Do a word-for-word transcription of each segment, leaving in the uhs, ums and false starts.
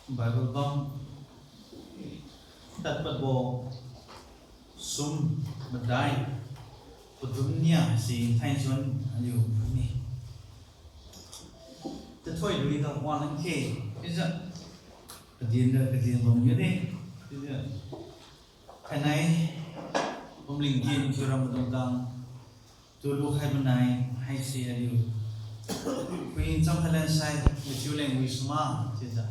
Bible bam tadpadbo sum madai padum nia si thaichun aliu ni. Tathoi lui ga wang khe, chiujiu kadin ga kadin bam niu de, chiujiu thainai pumling kin thiuram maidung dang tu lukhai manai haise aliu phuicham khailan sai, machiu leng wi suma, chiujiu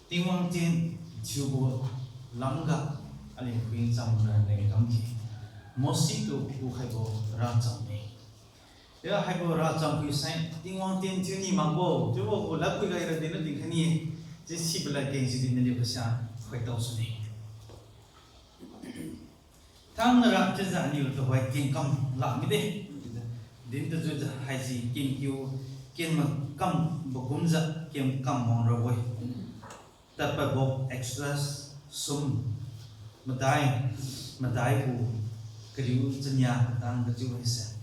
Tingwang tien thiubo lamga aliu phuicham ra leng kamkhe, Mose tu kukhaibo racham-e. Ia haibo racham phuisai Tingwang tien thiu ni makbo chiubo gu ladpui ga ira dinna dinkhai ni-e. Chiu sibo ladkeng si dinna liu kasia khuitao sune. Thangra chiujiu aliu tuhoi kengkam lak mide. Din tajujiu haise kengkiu, ken makambo kumjiu kengkam wang rabo-e. Tadpadbo Exodus sum madai, madai gu kariu chania katang kachiu haise.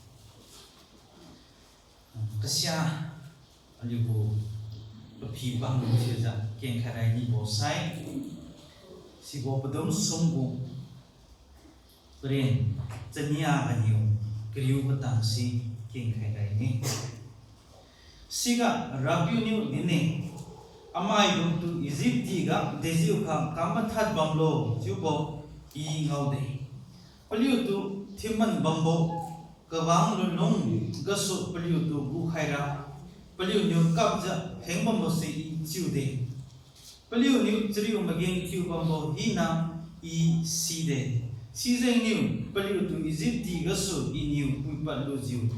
Kasia aliu gu paphi bang thiujiu kengkhai rai nibo sai, sibo padum sum gu paren chania ganiu kariu katang si kengkhai rai ne. Siga RAPIU niu dinne, amaidungtu Egypt tingga dejiukha kam mathad bamlo chiubo I ngaode. Paliutu thinman bambo kawang lunlung gasu paliutu gukhaira, paliuniu kapjiu hengbambose I chiude. Paliuniu chariu mageng thiubambo hina I side. Sijengniu paliutu Egypt tinggasu Iniu puipad lujiu,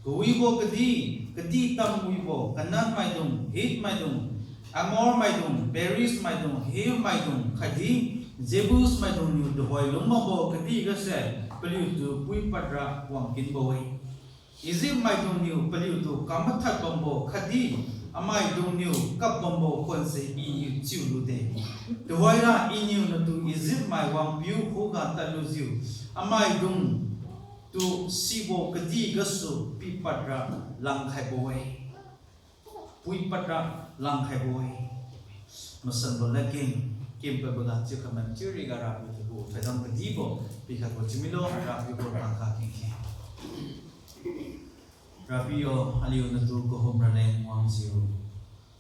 kawibo kadi, kadi tam wibo Canaan maidung, Hit maidung, Amor maidung, Periz maidung, Hiv maidung khatdi Jebus maidungniu tuhoi lungbambo kadi gase paliutu puipadra wangkinbo-e. Egypt maidungniu paliutu kam mathad bambo khatdi amaidungniu kapbambo khuanse Iniu chiulude. Tuhoira Iniu natu Egypt mai wangpiu khuga tadlujiu, amaidungtu sibo kadi gasu puipadra langkhaibo-e. Puipadra langkhaibo-e. Masanbo ladkeng kenpadboga chiu kaman chiu riga RAPIU tu gu thoidam kadibo pikhaibo chiumilo, RAPIU gu tangkha kengkhe. RAPIU yo, aliu natu kahum raleng wangjiu,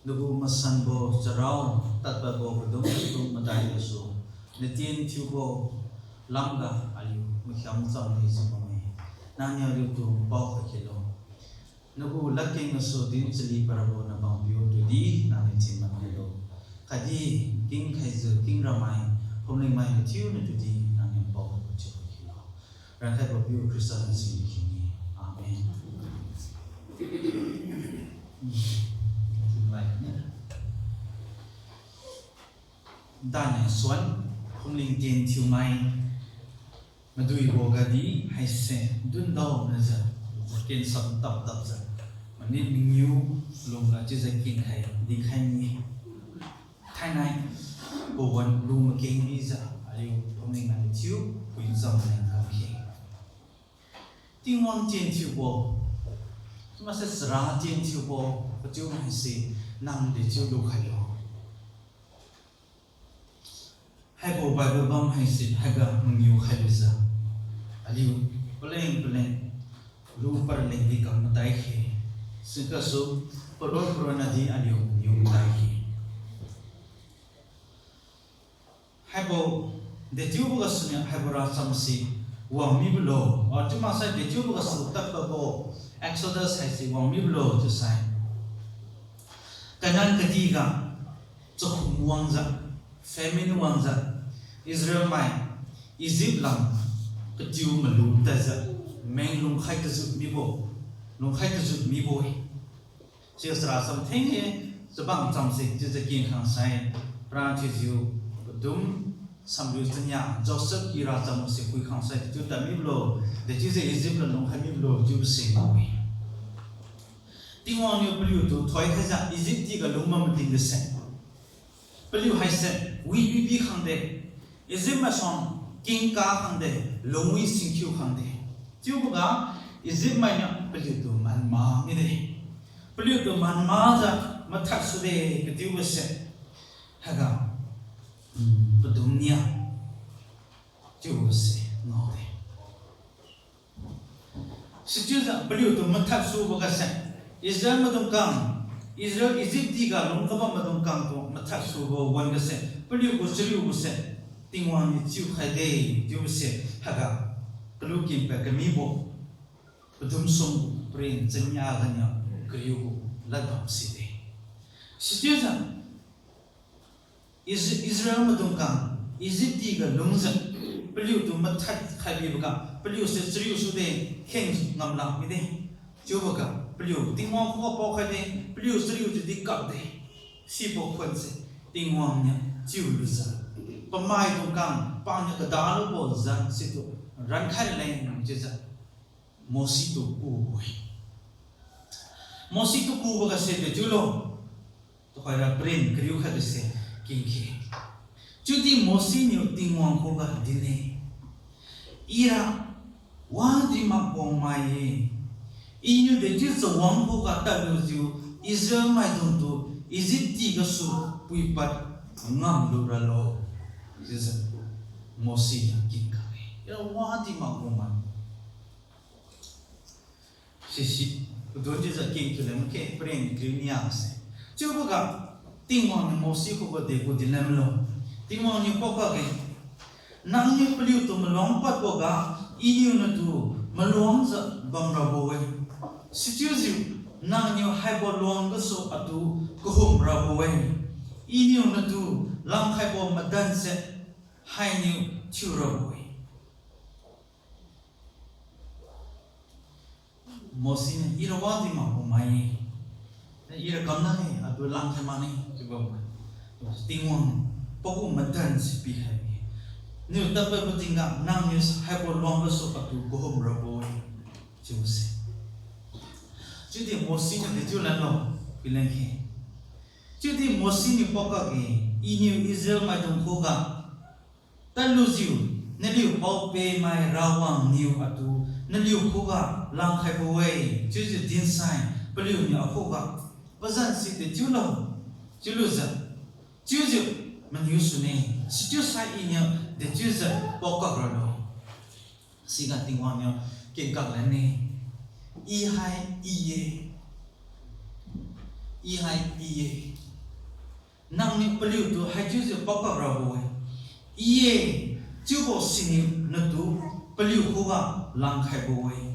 nagu masanbo charao tadpadbo padum sum madai gasu natien thiubo lamga aliu makhiam cham lejiu bamme. Nangniu aliutu npao khakhelo. Nagu ladkeng gasu din chali parabo nabampiu tudi nangniu thinman khailo. Khatdi kingkhaijiu kingramai, phumlingmai mathiu natu di nangniu npao khakhilo. Rankhaibo piu Khrista nang singdi khinni. Amen. Danai suan, phumling tien thiumai maduibo gadi haise dundao najiu, kensam tap tapjiu, manit mangiu lungga chiujiu kengkhai dinkhai ni. Thainai pawan lu makeng bijiu aliu phumling nai mathiu phuicham leng kamkhe. Tingwang tien thiubo, chiumakse chara tien thiubo, pachiu haise nang dechiu lukhailo. Haibo Bible bam haise haiga mangiu khailujiu, aliu paleng paleng lu paraleng di kam madai khe. Sigasu paroi paronna di aliu mangiu madai khe. Haibo dechiubo gasuniu haibo racham se wang mibolo, a chiumaksai dechiubo gasu tadpadbo Exodus haise wang mibolo chiusai, Canaan kadihga chakhum wangjiu, famine wangjiu, Israel mai Egypt lam katiu malu tadjiu, meng lungkhai tajut mibo, lungkhai tajut mibo-e. Chiu chara cham theng-e, chabang chamse chiujiu kin khangsai, para thiujiu padum samriu chania Joseph ira chamse phui khangsai chiu tad mibolo, dechiujiu Egypt lam lungkhai mibolo chiubo se ngao-e. Tingwang niu paliutu thoikhaijiu Egypt tingga lungbam mating gase, paliu haise wi pipi khangde, Egypt maisuang kingka khangde, lungwi singkhiu khangde. Chiuboga Egypt mainiu paliutu manma mide. Paliutu manmajiu mathat sude katiubose, haiga, mm, padum nia chiubose ngaode. Sichiujiu paliutu mathat subo gase, Israel maidung kang, Israel Egypt tingga lung kabam maidung kangtu mathat subo wan gase, paliugu chariubose Tingwang niu chiukhaide chiubose, haiga kalu kinpad kamibo padum sum paren chania ganiu kariugu ladbam side. Sichiujiu Is-, Israel maidung kang Egypt tingga lungjiu paliutu mathat khaibiboga paliuse chariu sude, kheng ngamlak mide. Chiuboga paliu Tingwang khuga paokhaide, paliu chariujiu di kapde. Sibo khunse Tingwang niu chiulujiu, pamaidung kang paniu kadalubo zan situ rankhai leng chiujiu Mose tu kubo-e. Mose tu kubo gase dechiulo, tuhoira paren kariu khatbose kingkhe. Chiudi Mose niu Tingwang khuga dinne, Ira wadi makbo mai-e. Iniu dechiu chawang khuga tadlujiu Israel maidungtu Egypt tinggasu puipad ngamlu ralo. Chiujiu Mose niu kingkak-e. Ira wadi makbo mai. Sisi, padun chiujiu kingthu le makhe paren kariu niase. Chiuboga Tingwang niu Mose khuga degu dinlenlo. Tingwang niu paokak-e, Nangniu paliutu maluang padboga, Iniu natu maluangjiu bamrabo-e. Sichiujiu nangniu haibo luang gasu atu kahum rabo-e. Iniu natu langkhaibo madanse hainiu thiurabo-e. Mose niu, Ira wadi makbo mai-e. Ira kamna-e, atu langkhai makne chiubo mai. Tingwang pagu madanse pikhai-e. Niu tadpadbo tingga nangniu haibo luang gasu atu kahum rabo-e chiubose. Chiudi Mose niu dechiu lanlo, pilen khe. Chiudi Mose niu paokak-e, Iniu Israel maidung khuga tadlujiu, naliu pao-peh mai Rawang niu atu naliu khuga langkhaibo-e, chiujiu dinsai paliuniu akhuga pazan si dechiulo, chiulujiu, chiujiu maniu sune, sichiusai Iniu dechiujiu paokak ralo. Siga Tingwang niu kengkak lanne, I hai I-e, I hai I-e. Nangniu paliutu haichiujiu paokak rabo-e, I-e, chiubo siniu natu paliu khuga langkhaibo-e.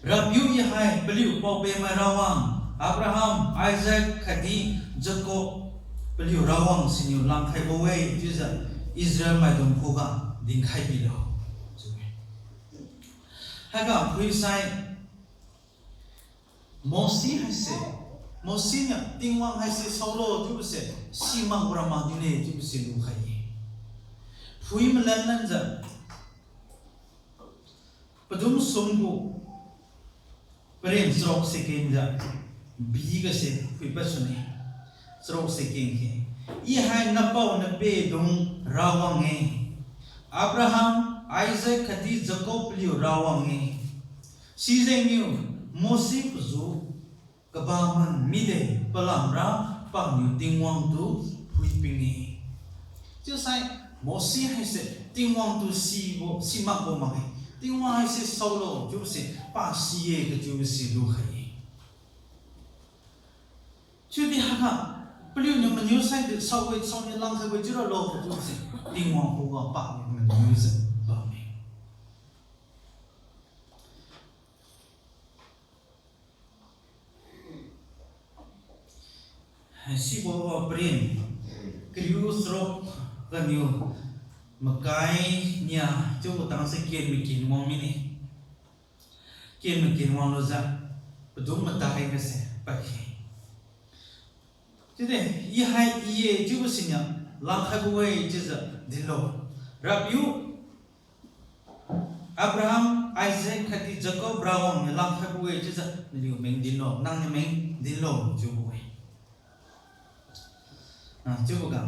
RAPIU I hai paliu pao-peh mai Rawang, Abraham, Isaac khatdi Jacob paliu Rawang siniu langkhaibo-e, chiujiu Israel maidung khuga dinkhai bilo. Haiga phuisai Mose haise, Mose niu Tingwang haise saolo chiubose, simak ra mak dinne chiubose lukhai-e. Phui malan lanjiu, padum sum gu paren charuk second jiu, bigase phuipad sune. Charuk second khe, I hai napao napedung Rawang-e, Abraham, Isaac khatdi Jacob paliu Rawang-e. Sijengniu Mose pazu kabaman mide palamra paniu Tingwang tu phuiping-e. Chiusai Mose haise Tingwang tu sibo, simakbo makge. Tingwang haise saolo chiubose, pa si-e kachiubose lukhai-e. Chiudi haiga, paliuniu maniu saidi saobo-e, saoniu langkhaibo-e chiuralo chiubose, Tingwang khuga paniu maniujiu bamme. Sibo paren kariu charuk ganiu makai nia chiubo tangse ken makin wang mine. Ken makin wanglujiu padum madai gase padkhe. Chiudi, I hai I-e chiubo siniu langkhaibo-e chiujiu dinlo. RAPIU Abraham, Isaac khatdi Jacob Rawang niu langkhaibo-e chiujiu naliu meng dinlo, nangniu meng dinlo chiubo-e. Ah, chiuboga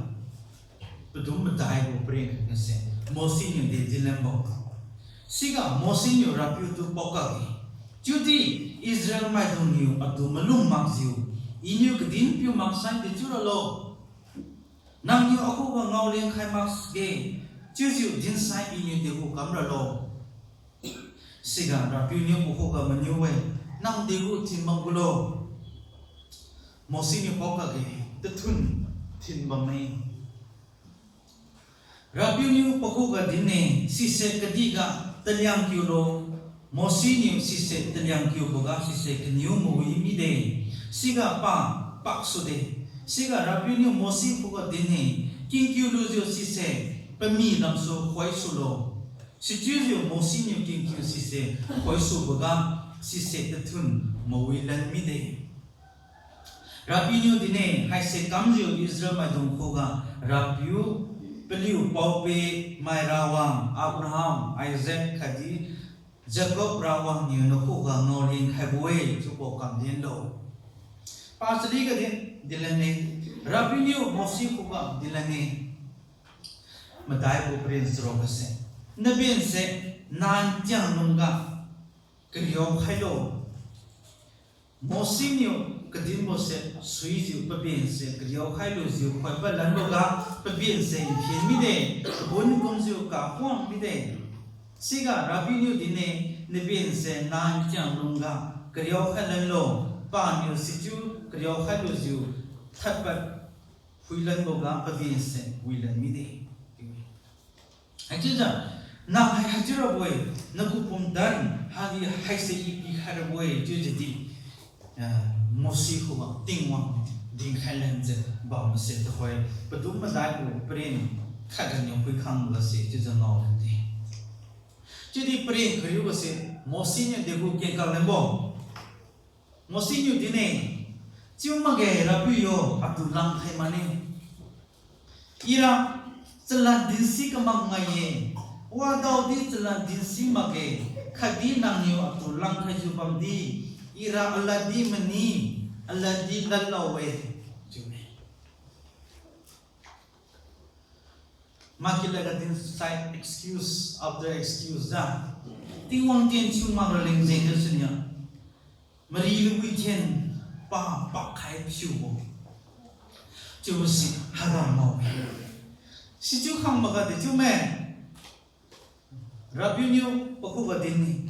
padum madaibo paren gase Mose niu de dinlanbo. Siga Mose niu RAPIU tu paokak-e, Chiudi Israel maidungniu atu malum makjiu, Iniu kadin piu maksai dechiu ralo? Nangniu akhuga ngaoleng khai makge, chiujiu dinsai Iniu degu kam ralo? Siga RAPIU niu pakhuga maniu-e, Nang degu thinbam gulo? Mose niu paokakge, Tathun thinbamme. RAPIU niu pakhuga din-e, Sise kadihga taliang kiulo? Mose niu sise taliang kiuboga sise kaniu mawi mide, siga pa paksude. Siga RAPIU niu Mose khuga din-e, Kingkiu lujiu sise pami lamsu khoisulo. Sichiujiu Mose niu kingkiu sise khoisuboga sise tathun mawilan mide. RAPIU niu din-e, Haise kamjiu Israel maidung khuga RAPIU paliu pao-peh mai Rawang, Abraham, Isaac khatdi Jacob Rawang niu nakhuga ngaoleng khaibo-e chiubo kam dinlo. Pachaliga din, dinlan-e, RAPIU niu Mose khuga dinlan-e, madaibo paren charuk gase, Nabense nai tiang lungga kariu khailo. Mose niu kadinbose suijiu pabense kariu khailujiu khoipadlanboga pabense nphen mide, pagun kumjiu kakhuang mide. Siga RAPIU niu din-e, Nabense nai tiang lungga kariu khailanlo, paniu sichiu kariu khailujiu thadpad phuilanboga pabense wilan mide. Haichiujiu, nang hai haichiu rabo-e, nagu pumtan hadi haise I pikhai rabo-e chiujiudi, ah, Mose khuga Tingwang dinkhai lanjiu bamse tuhoi padum madaibo paren khatganiu phuikhang lase chiujiu ngao lande. Chiudi paren kariu gase Mose niu degu kengkak lanbo. Mose niu din-e, Chiu makge RAPIU yo, atu langkhai mane. Ira chalad dinsi kamak mai-e, wadaodi chalad dinsi makge, khatdi nangniu atu langkhaijiu bamdi, ira aladdi mani, aladdi ladlo-e, chiu-e. Makilad ga dinsai excuse after excuse ja. Tingwang tien thiu mak raleng jengniu siniu, mari luwi tien pa pakkhai phiubo. Chiubo si haiga mao-e. Sichiu khang makga dechiu me. RAPIU niu pakhuga din-e,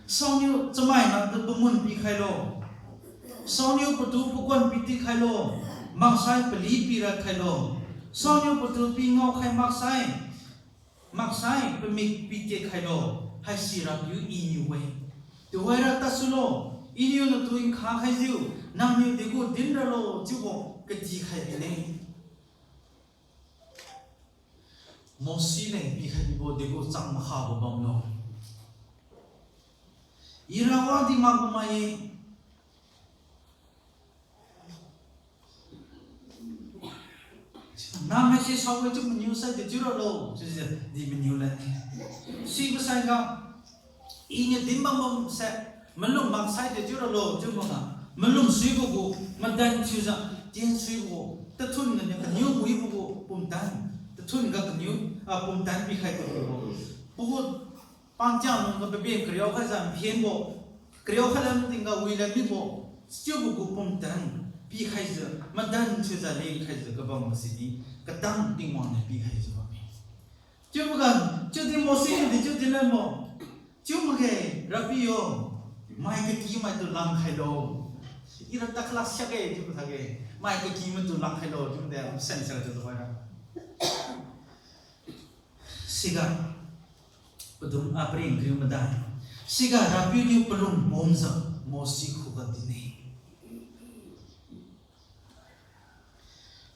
Saoniu chamaina tu pamun pikhailo. Saoniu patu pakuan piti khailo. Maksai pali pira khailo. Saoniu patu pi ngaokhai maksai, maksai pamik pite khailo. Haisi RAPIU Iniu-e. Tuhoira tadsulo. Iniu natu nkha khaijiu, nangniu degu din ralo chiubo katikhai bine. Mose leng pikhai bibo degu chang makhabo bamlo. Ira wadi makbo mai-e. Nang haise saobo chiu maniu sai dechiu ralo, chiujiu di maniu lane. Sibo saiga, Iniu dinbam bamse, malum maksai dechiu ralo chiuboga, malum suibo gu, madan thiujiu, tien suibo gu, tathun ganiu kaniu wibo gu pumtan, tathun ga kaniu, ah, pumtan pikhai gu gu. Pagu pangtiang lungga paben kariu khaijiu nphenbo, kariu khailan tingga wilan mibo, sichiubo gu pumtan pikhaijiu, madan thiujiu lengkhaijiu kabam masidi, katang Tingwang niu pikhaijiu bamme. Chiuboga, chiudi Mose niu dechiu dinlanbo, Chiu makge, RAPIU yo, mai kakimaitu langkhailo. Ira takhlak siakge chiubo thage, mai kakimaitu langkhailo chiude, sense ra chiu tuhoira. Siga, padum apring kriu madai. Siga RAPIU niu palung bomjiu Mose khuga din-e.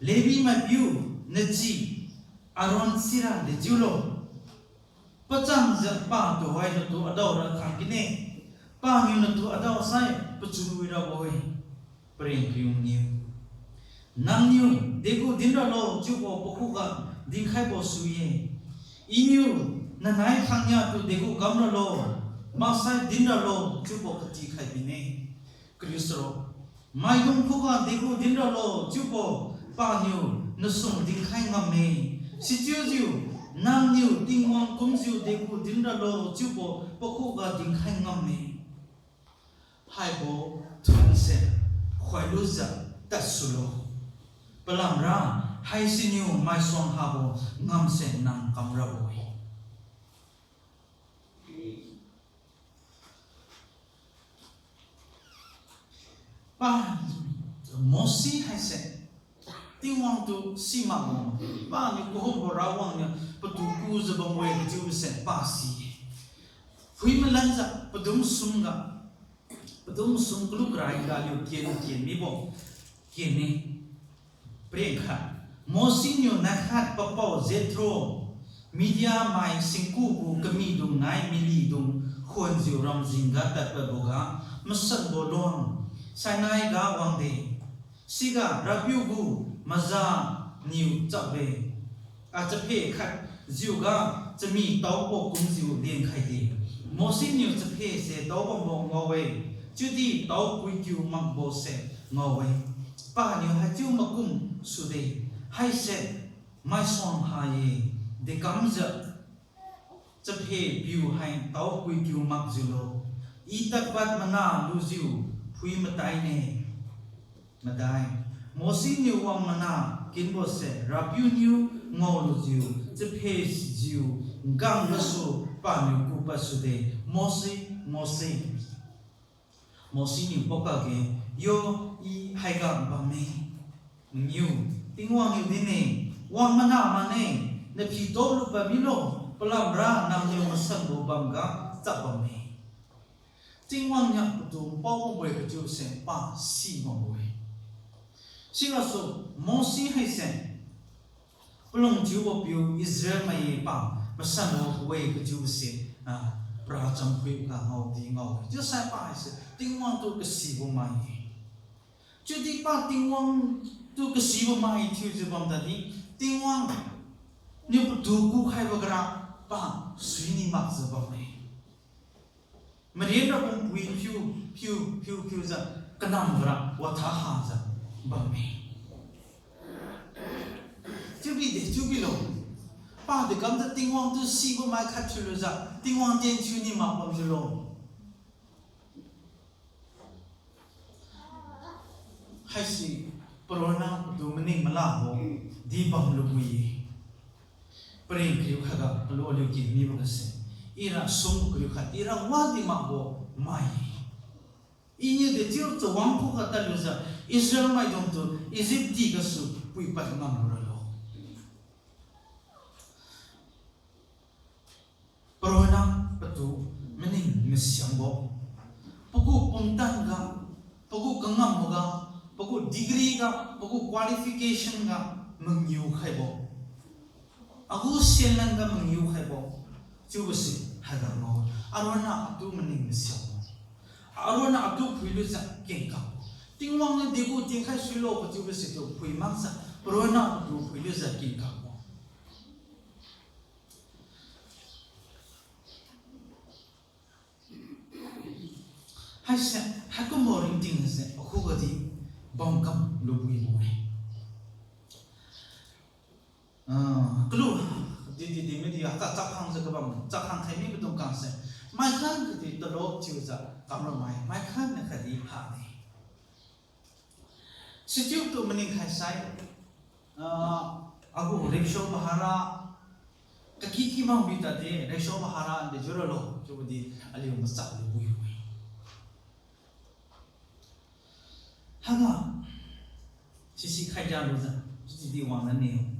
Levi maipiu, nachi Aaron sira dechiulo. Pachangjiu patu hai natu adaora khang kine. Paniu natu adaosai pachun wirabo-e. Pareng kariu maniu. Nangniu degu dinralo chiubo pakhuga dinkhaibo sui-e. Iniu nanai khangnia tu degu kamralo, maksai dinralo chiubo katikhai bine. Kariu saro. Maidung khuga degu dinralo chiubo paniu nasung dinkhai ngamme. Sichiujiu, nangniu Tingwang kumjiu degu dinralo chiubo pakhuga dinkhai ngamme. Haibo thunse khoilujiu tadsulo. Palamra haisiniu maisuang habo ngamse nang kamrabo-e. Pa, Mose haise Tingwang tu simakbo, paniu kahumbo Rawang niu patu kujiu bambo-e kachiubose pa si-e. Phui malanjiu padum sumga, padum sum kalu karai ga aliu ken ken mibo ken-e. Paren khat, Mose niu naikhat papao Jethro, Midian mai singku gu kamidung nai milydung khuanjiu ramjingga tadpadboga masanbo luang Sinai ga wangde. Siga Rapiu gu maza niu chapbe, a chaphe khatjiuga chami taobo kumjiu lenkhaide. Mose niu chaphese taobambo ngao-e, chiudi tao puikiu makbose ngao-e. Paniu haichiu makum sude, haise maisuang ha-e, dekamjiu chaphe piu hai tao puikiu makjiulo. I tadpad mana lujiu phui mataine. Madai, Mose niu wang mana kinbose Rapiu niu ngaolujiu chaphe sijiu ngang gasu paniu kupad sude, Mose, Mose. Mose niu paokakge, Yo, I haiga bamme. Mangiu, Tingwang niu dinne, Wang mana mane, naphi tao lupad milo, palamra nangniu masanbo bamga chap bamme. Tingwang niu patu paobo-e kachiuse pa si bambo-e. Sigasu Mose haise palung thiubo piu Israel mai-e pa masanbo-e kachiuse, ah, para champhuiga ngaodi ngao-e. Chiusai pa haise Tingwang tu kasibo mai-e. Chiudi pa Tingwang tu kasibo mai thiujiu bam tadi, Tingwang niu patu kukhaibo gara pa suini makjiu bamme. Marian ra kumpui phiu, phiu, phiu, phiujiu kanam gara watha hajiu bamme. Chiubi de, chiubilo. Pa dekamjiu Tingwang tu sibo mai khat thiulujiu Tingwang tien thiuni mak bamjiulo. Haise paronna patu maning malabo di bamlu bui-e. Paren kariu khatga palu aliu kin mibo gase, ira sum kariu khat ira wadi makbo mai-e. Iniu dechiu chawang khuga tadlujiu Israel maidungtu Egypt ti gasu puipad ngamlu ralo. Paronna patu maning masiambo, pagu pumtan ga, pagu kangambo ga, pagu degree ga, pagu qualification ga mangiu khaibo, agu senlan ga mangiu khaibo, chiubose haiga ngao. Aronna atu maning masiambo, aronna atu phuilujiu kengkakbo. Tingwang niu degu tingkhai suilo kachiubose tu phui makjiu, paronna atu phuilujiu kengkakbo. Haise, haikumbo ringting haise akhugadi bamkam lubuibo-e. Ah, kalu, di, di, di, midi, hata chakhangjiu kabam, chakhang khai mibo dungkangse, maikhan khatdi talop thiujiu kamra mai, maikhan na khatdi phane. Sichiutu maning khaisai, ah, agu rickshaw bhara, kaki ki mangbi tadi, rickshaw bhara de juralo, chiubodi aliu machak lubuibo-e. Haiga, sisi khaidia lujiu, chiudi wangna ne,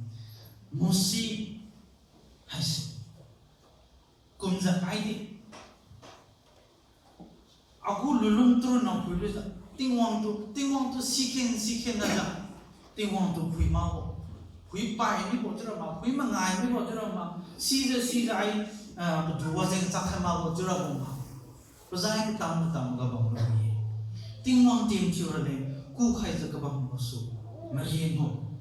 Mose haise kumjiu aidi agu lulung tu ronna phuilujiu, Tingwang tu, Tingwang tu sikhen sikhen najiu, Tingwang tu phui makbo, phui pai mibo chiura ma, phui mangai mibo chiura ma, sijiu sijiu ai, ah, patu wajeng chakkhai makbo chiura bam ma, pazai katam katam ga bamlu-e. Tingwang tien thiu raleng kukhaijiu kabam gasu marienbo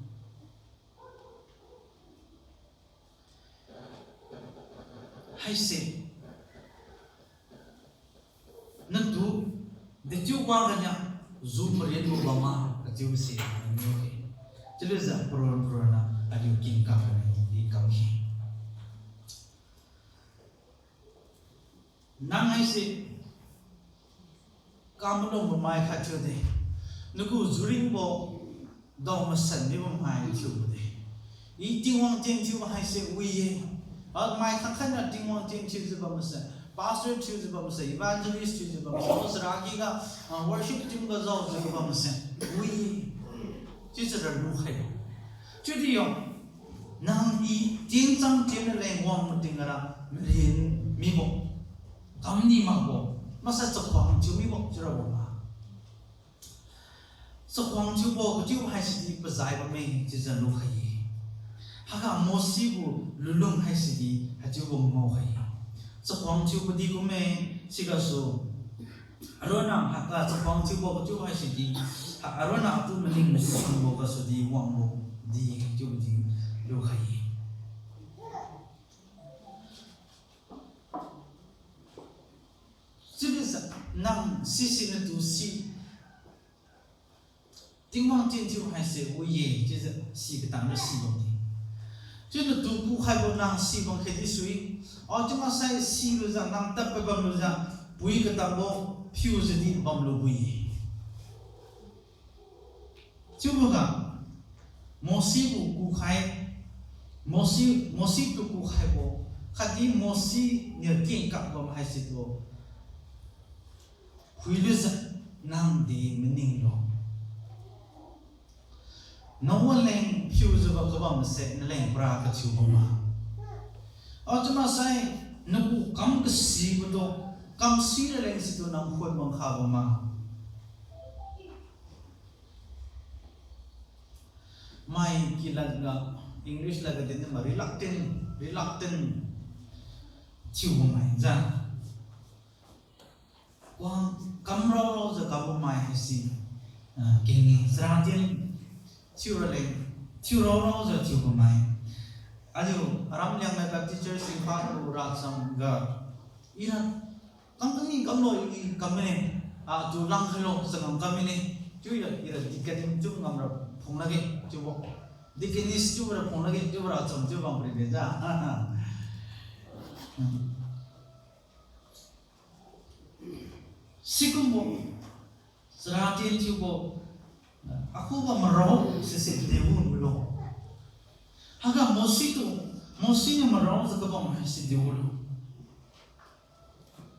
haise, natu dechiu wangganiu ju marienbo bamma kachiuse naniu-e. Chiulujiu paron paronna aliu kingkak rani di kamkhe. Nang haise kamalungbo mai khat thiude. Nagu juringbo dao masan mibo mai thiubo de. I Tingwang tien thiu haise wi-e. Amai khangkhatniu Tingwang tien thiujiu bamse, pastor thiujiu bamse, evangelist thiujiu bamse, o sarakiga, ah, worship team ga jaojiu bamse, wi-e. Chiujiu ra lukhai. Chiudi yo, nang i tingchang tien raleng wang mating gara marin mibo, kamni makbo, maksai chakhuang thiu mibo chiura wang ma. Chakhuang thiubo kachiu haisidi pazai bamme chiujiu lukhai-e. Haiga Mose gu lunlung haisidi haichiubo ngaokhai-e. Chakhuang thiubo di kumme, sigasu Aaron niu haiga chakhuang thiubo kachiu haisidi, ha Aaron niu atu maning masunbo gasudi wangbo di chiubo di lukhai-e. Chiujiu nang sisi natu si, Tingwang tien thiu haise wi-e chiujiu si katang ra si bamdi. Chiu natu kukhaibo nang si bam khatdi sui. Achiu maksai silujiu nang tadpad bamlujiu, pui katangbo phiujiudi bamlu wi-e. Chiuboga, Mose gu kukhai, Mose, Mose tu kukhaibo, khatdi Mose niu kengkak bam haisitu phuilujiu nangdi maninglo. Nawanleng phiujiubo kabamse naleng para kathiu bamma. Achiu maksai nagu kam kasibotu, kam sira leng situ nang khun bam kha bamma. Mai kiladga, English ladga dinma reluctant, reluctant thiubo mai ja. Wang kam raoraojiu kambo mai haise, ah, keng-e, chara tien thiu raleng, thiu raoraojiu thiubo mai. Aliu aram Liangmai Baptist Church Imphal tu racham ga, ira kam kami kamlo i kam mine, ah, tu langkhailo changam kam mine, chiujiu ira deacon chiu ngamra phung lakge chiubo. Deaconess chiura phung lakge chiubo racham chiu bam ri de ja. Sikumbo, chara tien thiubo, akhuga marao sise degu milo. Haiga Mose tu, Mose niu maraojiu kabam haise degu lo.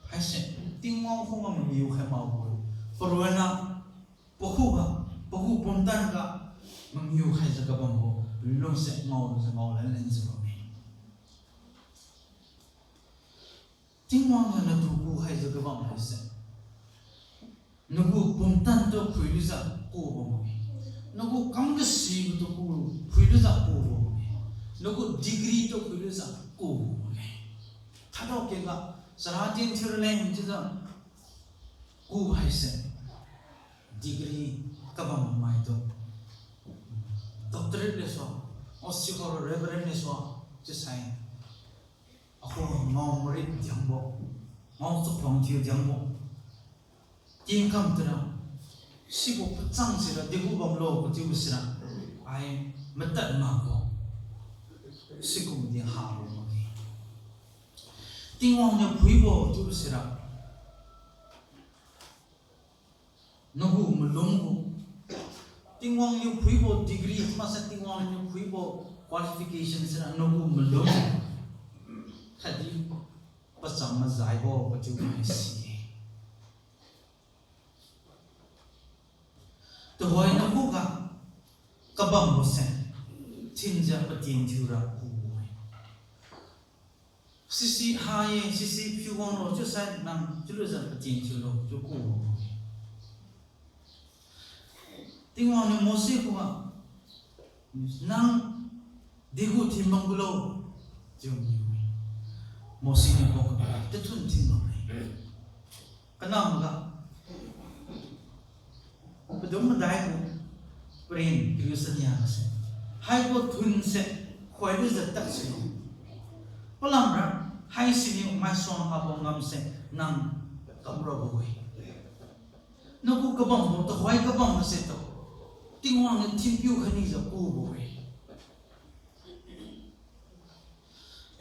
Haise, Tingwang khuga mangiu khai makbo. Paronna, pakhuga, pagu pumtan ga mangiu khaijiu kabambo, lungse ngaolujiu ngaolan lenjiu bamme. Tingwang niu natu ku khaijiu kabam haise, nagu pumtan tu phuilujiu kubo makge. Nagu kam kasibo tu ku phuilujiu kubo makge. Nagu degree tu phuilujiu kubo makge. Thadao kengga, chara tien thiu raleng chiujiu ku haise, degree kabam maitu, doctorate lesu, o sibo reverend lesu, chiusai, akhu ngao marit diangbo, ngao chakhuang thiu diangbo, tingkam tura, sibo pachang sira degu bamlo kachiubo sira, ai matad makbo, sikumdi habo makge. Tingwang niu phuibo chiubo sira, nagu malumbo, Tingwang niu phuibo degree maksai Tingwang niu phuibo qualification sira nagu malum khatdi pacham majaibo kachiu mai si-e. Tuhoi nakhuga kabambo se thinjiu patien thiura kubo-e. Sisi ha-e, sisi phiuwanglo chiusai nang chiulujiu patien thiulo chiu kubo-e. Tingwang niu Mose khuga, nang degu thin bam gulo chiu niu-e. Mose niu pagu tathun thin bamme. Kanamga, padum madai gu paren kariu sania se, haibo thunse khoilujiu tadsulo. Palamra haisiniu maisuang habo ngamse nang kamrabo-e. Nagu kabambo tuhoi kabam mase tu Tingwang niu thinpiu khainijiu kubo-e.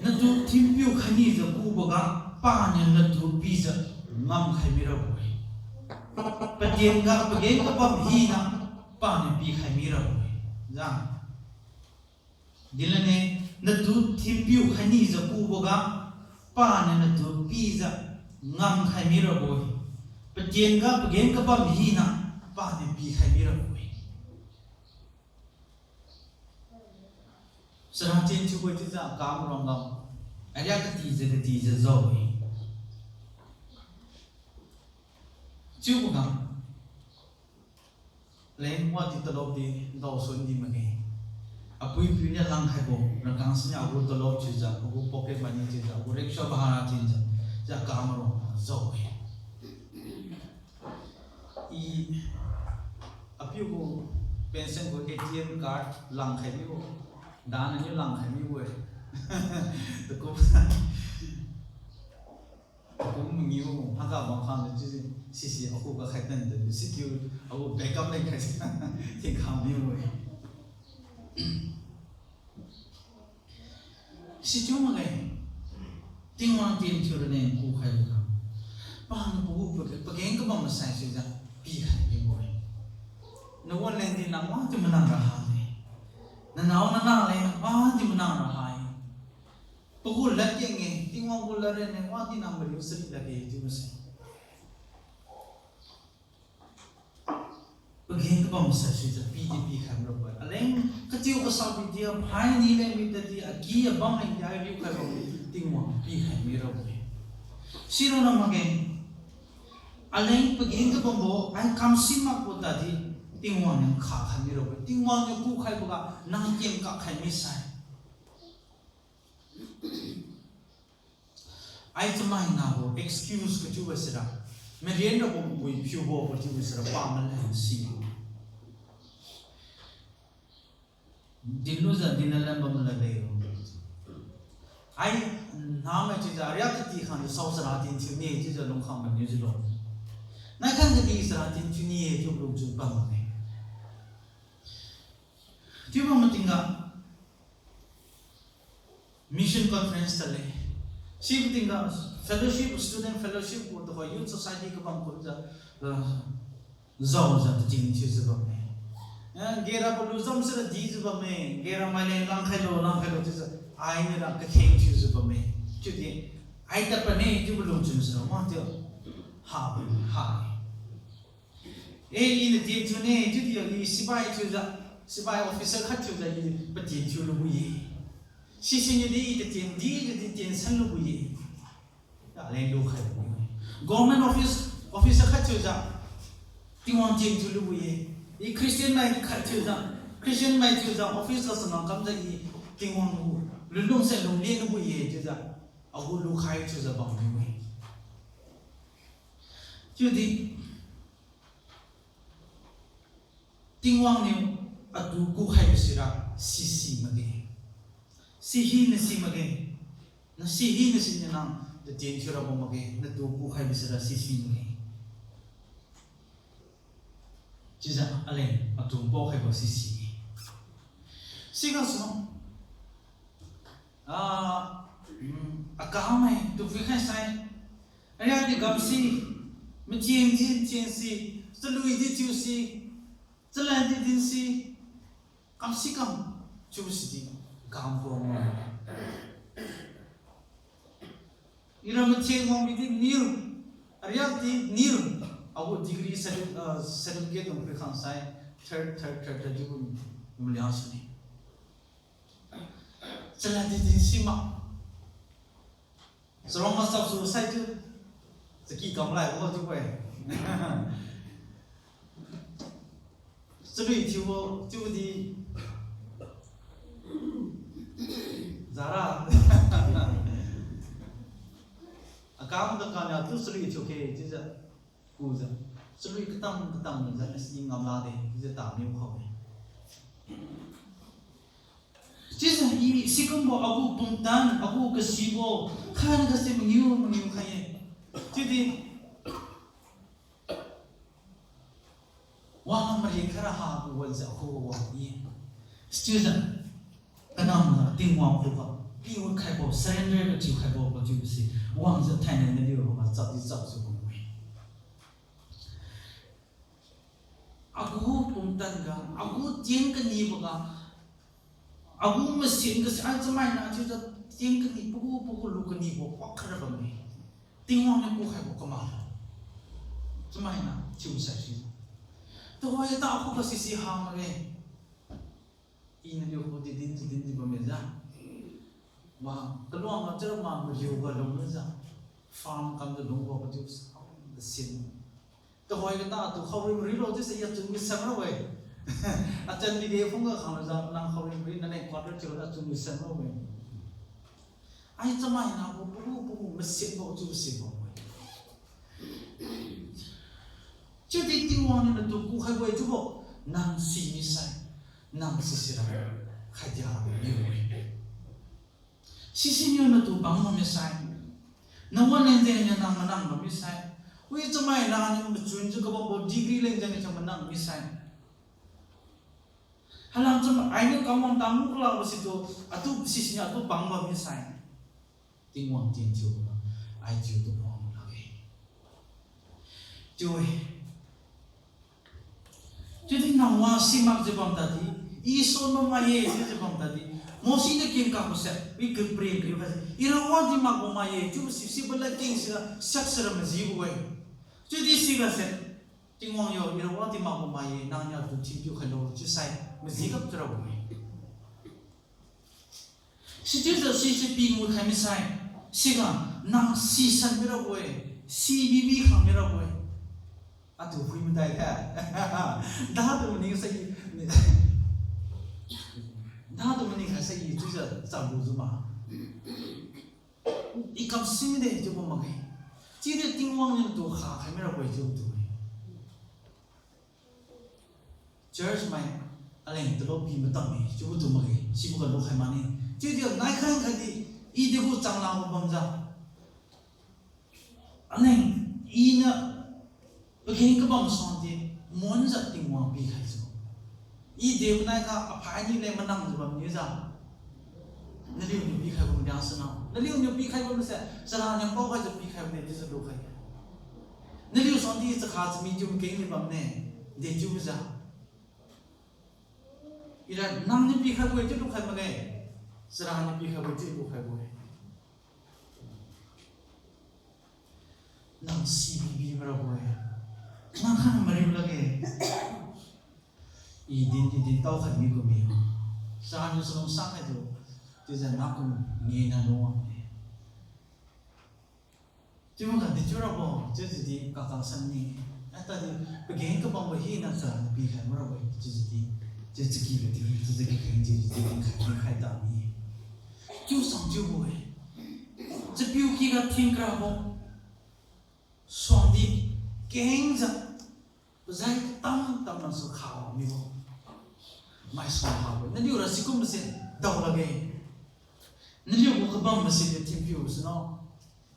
Natu thinpiu khainijiu kuboga paniu natu pijiu ngamkhai mirabo-e. Patien ga pageng kabam hina paniu pikhai mirabo-e. Jang. Dinlane, natu thinpiu khainijiu kuboga, paniu natu pijiu ngamkhai mirabo-e. Patien ga pageng kabam hina paniu pikhai mirabo-e. Chara tien thiubo-e chiujiu akam rongga, ariak katijiu katijiu jao-e. Chiuboga, leng wadi talop di daosun di makge. Apui piuniu langkhaibo rangkang siniu agu talop thiujiu, agu pocket money thiujiu, agu rickshaw bhara thiujiu, jiu akam rongga jao-e. I, apiu gu pension gu A T M card langkhai mibo, dan aniu langkhai mibo-e. Takum, takum mangiu haiga bam khang chiu, sisi akhu ga khai tan de, sichiu agu backup leng khai, tingkhang mibo-e. Sichiu makge, Tingwang tien thiu raleng kukhaiboga, paniu pagu pageng kabam masai sijiu pikhai mibo-e. Nawan leng di nang wadi manang raha-e. Nanao nanah leng wadi manang raha-e. Pagu ladkeng-e, Tingwang gu ladrian leng wadi nang mariu chari lakge chiubo se. Pageng kabam masai sijiu pidi pikhai mirabo-e. Aleng katiu kasabo di, aphai ni leng mi tadi, aki abam leng di, ariu khai bamdi Tingwang pikhai mirabo-e. Sironna makge, aleng pageng kabambo, ai kamsi makbo tadi, Tingwang niu khakhai mirabo-e. Tingwang niu kukhaiboga nang keng kakhai misai. Ai chamai nabo excuse kathiubo sira, marian rabo mui phiubo kathiubo sira, pa maleng si dinlujiu dinna lan bam lade. Ai namai chiujiu ariak kati khangjiu sao chara tien thiuni chiujiu lungkhang maniu jiulo. Nai khang kadi chara tien thiuni-e chiu lungchun bam makge. Chiubo matingga mission conference tadle. Sibo tingga fellowship, student fellowship gu tuhoi youth society kabam kumjiu, ah, jaojiu tatien thiujiu bamme. Eh, gera palu jam sira dijiu bamme. Gera maileng langkhailo, langkhailo chiujiu, ainiu ra kakheng thiujiu bamme. Chiudi, ai tadpane chiubo lungchun sira wangjiu, ha, ha. Eh, iniu tien thiune chiudi i sipai thiujiu, sipai officer khat thiujiu i patien thiulubo-e. Sisiniudi i tatien di, di tien sanlubo-e. Aleng lukhaibo-e. Government office, officer khat thiujiu Tingwang tien thiulubo-e. I Christian mai khat thiujiu, Christian mai thiujiu office ga changam kamjiu i Tingwang gu lunlung se lunglen lubo-e chiujiu, agu lukhai thiujiu bamniu-e. Chiudi Tingwang niu atu kukhaibo sira sisi makge. Sihina si makge. Na sihina siniu nang tatien thiurabo makge. Natu kukhaibo sira sisi makge. Chiujiu aleng atu paokhaibo sisi-e. Sigasu, ah, akamai tu phuikhai sai, ariadi kamsi, matien di tien si, chalui di thiu si, chalad di din si, kamsi kam chiu sidi, kambo ma. Ira mathieng wang midi niu, ariak di niu, agu degree certi-, ah, certificate dung phui khang sai, third, third, third, third, dibo maliang sune. Chalad di din sima. Charong masap su sai chiu, chaki kam lai bo chiu-e. Chalui thiubo chiudi zara. Akam tu kania tu chalui thiu khe chiujiu, kujiu, chalui katam katam jiu asi ngamlade chiujiu tamiu khao-e. Chiujiu i sikumbo agu pumtan, agu kasibo, khan kasi mangiu mangiu khai-e. Chiudi wang marin khaira ha gu wanjiu akhuga wang-e. Chiujiu kanamga Tingwang khuga piu khaibo, surrender ga thiu khaibo, kathiubo si wangjiu thainai naliu ga chapdi chapjiu bambo-e. Tanga, agu tien kaniboga, agu masin gasi ai chamaina chiujiu tien kani pagu pagu lu kanibo wakhara bamme. Tingwang niu kukhaibo kamak. Chamaina chiu saisi. Tuhoi ta khuga sisi ha makge. I naliu khu di din di din di bamme ja. Wa, kaluang ga chara ma mariu ga lung jiu. Farm kamjiu lungbo kadiu sa, kasin. Tuhoi kata tu khaoring rilo chiuse i achun wi semra we. Achan di de phungga khangjiu nang khaoring ri naleng quarter chiu achun wi semra we. Ai chamaina gu pagu pagu masinbo chiu sibo we. Chiudi Tingwang niu natu kukhaibo-e chiubo, nang si misai, nang sisira khaidia niu-e. Sisiniu natu bambo misai, nawan leng jengniu nang manang bam misai, wi chamai nangniu machun jiu kabambo degree leng jengniu manang misai, halam cham ainiu kamwang tanglu kalabo situ, atu sisiniu atu bambo misai, Tingwang tien thiubo, ai thiutu wang lakge. Chiu-e. Chiudi nang wa simakjiu bam tadi, i son bam mai-e chiujiu bam tadi, Mose niu kengkakbo se, wi kapren kariu khaise, ira wadi makbo mai-e chiubo si, sibo ladkeng sira siak sira majibo-e. Chiudi sigase, Tingwang yo, ira wadi makbo mai-e, nangniu atu thinpiu khailo chiusai maji gapjiu rabo-e. Sichiujiu sise pi ngutkhai misai, siga nang sisan mirabo-e, si bibi khang mirabo-e. Atu phui madai kha. Datu maning sai, datu maning khaisai chiujiu chamlujiu ma. I kamsing de chiubo makge. Chiudi Tingwang niu natu khakhai mirabo-e chiubo tu-e. Church mai aleng talo pi matamme chiubo tu makge, sibo ga lukhai mane. Chiudi naikhang khatdi, i degu changlang bamjiu, aleng iniu pageng kabam suangdi, monjiu Tingwang pikhaijiu, i de manai kha aphai ni leng manangjiu bamniujiu, naliuniu pikhaibo madiang suna, naliuniu pikhaibo mase, chara niu paokhaijiu pikhaibo de chiujiu lukhai-e. Naliu suangdi chakha chami chiu makeng ni bamne, de chiubojiu, ira nangniu pikhaibo-e chiu lukhai makge, chara niu pikhaibo chiu lukhaibo-e. Nang si bibi mirabo-e. Nang khan mariu lakge. I din di din tao khat mi ku mi. Chara niu salung sa khaijiu, chiujiu nakun ngena lungwang-e. Chiubo ga dechiu rabo chiujiu di kaka sanni. Atadi pageng kabambo hina chara niu pikhai marabo-e chiujiu di, chiu chaky ga di, chiujiu kikheng chiujiu di dinkhai dinkhai tami. Chiu sang chiubo-e. Chapiu kyga thin karabo suangdi kengjiu, pazai katam tamna su kha mibo. Maisuang habo-e. Naliura sikumbo se dao lakge. Naliu gu kabambo sidi thinpiu suna.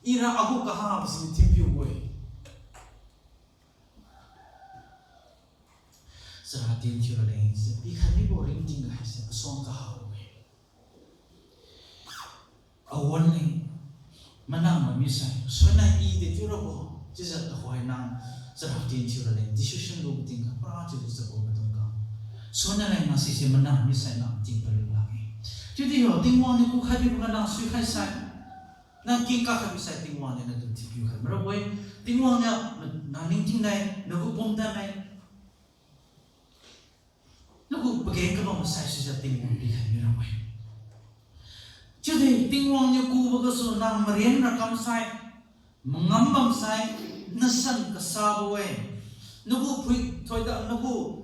Ira agu kahabo sidi thinpiu bo-e. Chara tien thiu raleng si pikhai mibo ringting ga haise asuang kahabo-e. Awan leng manang bam misai, suina i dechiu rabo, chiujiu tuhoi nang chara tien thiu raleng decision lubo tingga para chiujiu chabo maidung ga, suina leng nang sise manang misai nang ting palun lakge. Chiudi yo Tingwang niu kukhai bibo ga nang suikhai sai, nang kengkak khai bisai Tingwang niu natu thinpiu khai marabo-e. Tingwang niu nang ningting nai, nagu pumtan nai, nagu pageng kabam sai sijiu Tingwang pikhai mirabo-e. Chiudi Tingwang niu kubo gasu nang marian ra kamsai, mangam bamsai, nasan kasabo-e. Nagu phui thoida nagu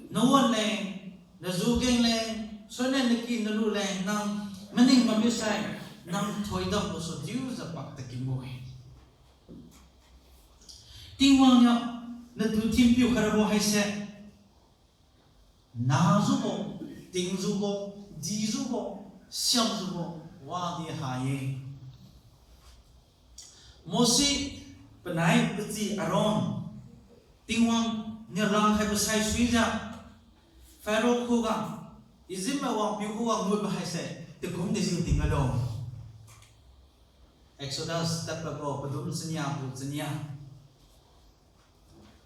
nawan leng, nazu keng leng, suina naki nalu leng nang maning bam misai, nang thoidam gasu diujiu pak takinbo-e. Tingwang niu natu thinpiu khai rabo haise, najiubo, tingjiubo, dijiubo, siamjiubo wadi ha-e. Mose, panai pachi Aaron, Tingwang niu langkhaibo saisuijiu Pharaoh khuga, Egypt mai wangpiu khuga ngutbo haise, takum dejiu tingga lo. Exodus tadpadbo padum chania gu chania.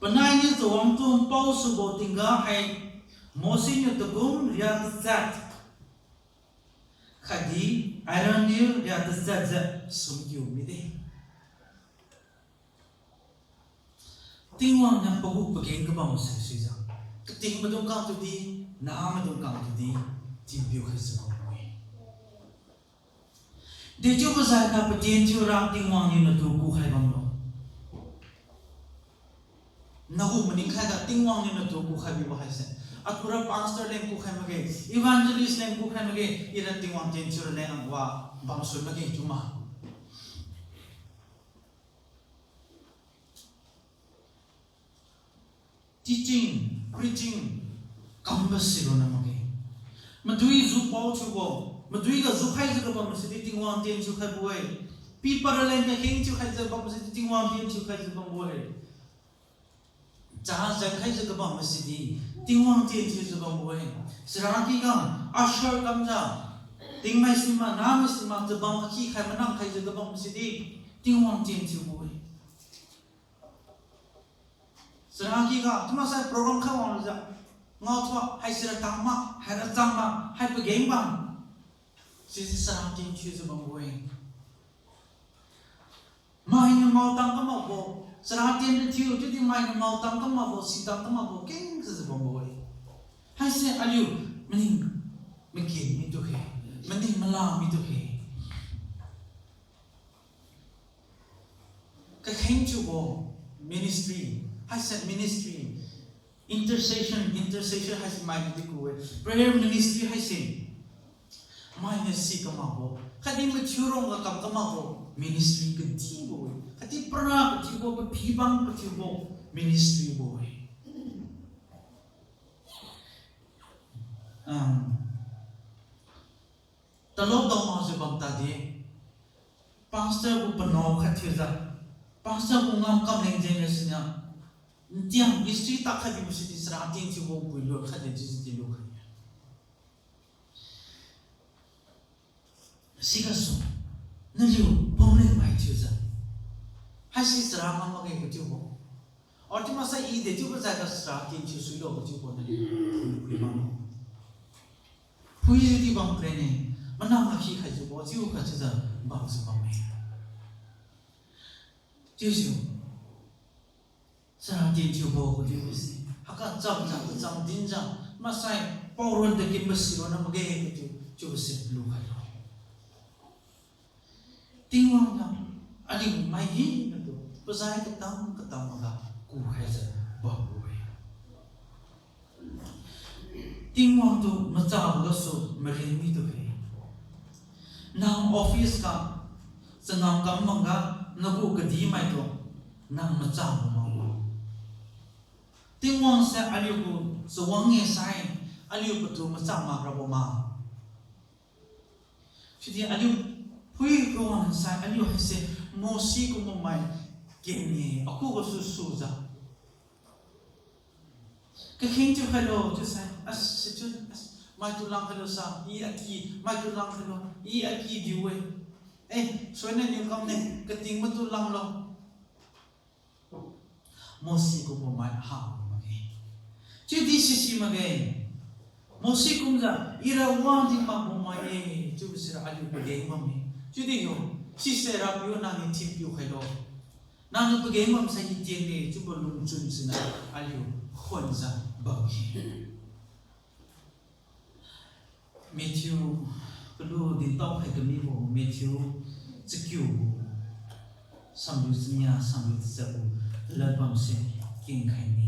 Panai niu chawang tu npao subo tingga hai Mose niu takum ria tachat khatdi Aaron niu ria tachatjiu sumkiu mide. Tingwang niu pagu pageng kabam sai suijiu, kating maidung kang tudi, nah maidung kang tudi, thinpiu khaijiu bamme. Dechiubo jai ga patien thiura Tingwang niu natu kukhai bamlo. Nagu maning khaiga Tingwang niu natu kukhai bibo haise, atura pastor leng kukhai makge, evangelist leng kukhai makge, ira Tingwang tien thiura leng angwa bamsui makge chiu ma. Teaching, preaching, kambo sironna makge. Madui jupao thiubo, madui ga jukhaijiu kabam sidi Tingwang tien thiukhaibo-e. Pi paralen ga kheng thiukhaijiu bam sidi Tingwang tien thiukhaijiu bambo-e. Cha jankhaijiu kabam sidi Tingwang tien thiujiu bambo-e. Charaky ga usher kamjiu, tingmai sima, nahmai sima, chabam akhi khai manang khaijiu kabam sidi Tingwang tien thiubo-e. Charaky ga chiumaksai program kha wangjiu, ngaothua haisira tangma, haira changma, hai pageng bam, sise chara tien thiujiu bambo-e. Mainiu mao tang kamakbo, chara tien thiu chiudi mainiu mao tang kamakbo, si tang kamakbo kengjiu bambo-e. Haise aliu maning makin mitu khe, maning mala mitu khe. Kakheng thiubo ministry, haise ministry, intercession, intercession haise mai di ku-e, prayer ministry haise. Mainiu si kamakbo khatdi mathiu rongga kam kamakbo ministry kathiubo-e, khatdi para kathiubo, paphi bang kathiubo ministry bo-e. Um, talou dao makjiu bam tadi, pastor gu panao khat thiujiu, pastor gu ngamkam leng jengniu siniu, ntiang history takhai bibo sidi chara tien thiubo pui lu khatdi chiujiu di lukhai-e. Sigasu, naliu pumleng mai thiujiu, haise chara ngam makge kathiubo, or chiumaksai i dechiubo jaiga chara tien thiu suilo kathiubo naliu pumleng mai. Phuijiu di bam krene, manang akhi khaijiubo chiu khatchiujiu bamjiu bamme. Chiujiu, chara tien thiubo kathiubo se, haiga chamjiu, kacham dinjiu, maksai paoron takinbo sironna makge kathiu, chiubo se lukhailo. Tingwang niu aliu mai hinatu pazai katam katam maga kukhaijiu bambo-e. Tingwang tu machabo gasu marin mitu khe. Nang office ga changam kam makga nagu kadihmaitu nang machabo makbo, Tingwang se aliugu chawang-e sai, aliu patu macha makrabo ma. Chiudi aliu phui kawang sai aliu haise Mose kumbo mai keng-e, akhugasu sujiu kakheng thiukhailo chiusai, as, situ, as, maitu langkhailo sa, i aki, maitu langkhailo, i aki diu-e. Eh, soina niu kamne, kating matu langlo. Mose kumbo mai ha makge. Chiudi sisi makge. Mose kumjiu ira wadi makbo mai-e chiubo sira aliu pageng bamme. Chiudi yo, sise Rapiu nangniu thinpiu khailo. Nangniu pageng bamsai i tienle chiubo lungchun siniu aliu khonjiu bamme. Matthew, kalu dintao khai kamibo Matthew chakiu, samliu chania, samliu tachat gu lad bamse kengkhai ne.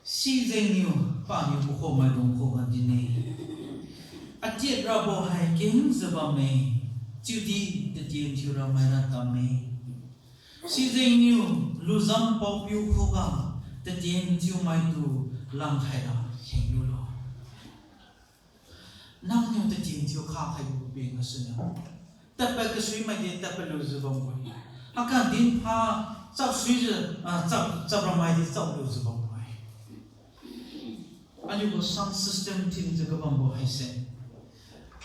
Sijengniu paniu pakhomaidung khuga dinne, atiat rabo hai kengjiu bamme, chiudi tatien thiura maira tamme. Sijengniu lujam paopiu khuga tatien thiumaitu langkhaira khenglulo. Nangniu tatien thiu kha khaibo peng gasuniu, tadpad kasuimai di tadpad lujiu bambo-e. Haiga dinpha chapsuijiu, ah, chap, chapramai di chap lujiu bambo-e. Aliugu sound system thinjiu kabambo haise,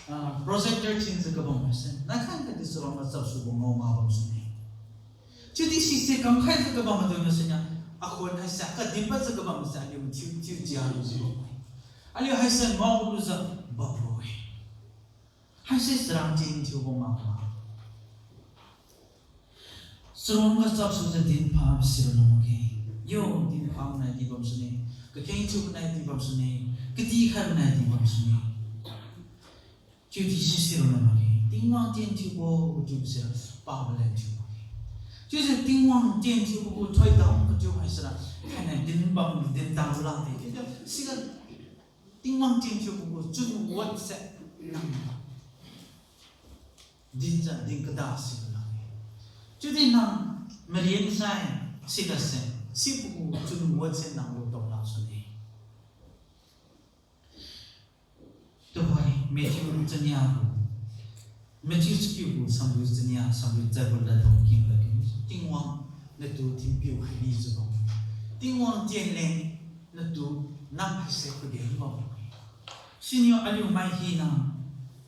ah, projector thinjiu kabam haise, nakhan kadi charuangga chapsubo ngao mak bam sune. Chiudi sise kamkhaijiu kabam maidung siniu, akhun haise, kadin padjiu kabam se aliu mathiu thiu jialujiu bamme. Aliu haise ngaolujiu bambo-e. Haise charang tien thiubo makma. Charuangga chapsujiu dinpha siralo makge. Yo, dinpha nai di bam sune. Kakeng thiu nai di bam sune. Katikhai nai di bam sune. Chiudi sisiralo makge. Tingwang tien thiubo kachiubo se pabo len thiu makge. Chiujiu Tingwang tien thiubo gu thoidam kachiu haisira, thainai dinbam dintao lakge. Chiujiu siga Tingwang tien thiubo gu chunwatse nang dinjiu din kada sila lakge. Chiudi nang marian sai sigase, sibo gu chunwatse nang lu tao lak sune. Tuhoi Matthew chania gu, Matthew chakiu gu samriu chania, samriu jat gu ladbam king ladkiu, Tingwang natu thinpiu khai nijiubo, Tingwang tien leng natu nam haise pageng bam. Siniu aliu mai hina,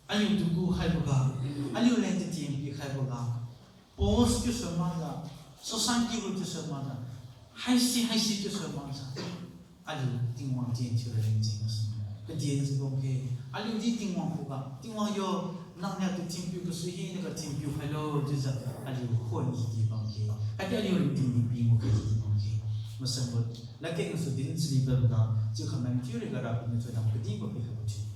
aliutu kukhaiboga, aliuleng tatien pikhaiboga, post thiusu makjiu, society gu thiusu makjiu, haisi haisi thiusu makjiu, aliu Tingwang tien thiu raleng jeng gasu, kadienjiu bamkhe, aliudi Tingwang khuga, Tingwang yo, nangniu atu thinpiu gasu hinaga thinpiu khailo chiujiu, aliu khon jidi bamkhe, khatdi aliu ringting di pi makge jidi bamkhe, masanbo, ladkeng gasu din chali padboga, chiu khamai mathiu riga Rapiu niu thoidam kadibo pikhaibo thiu.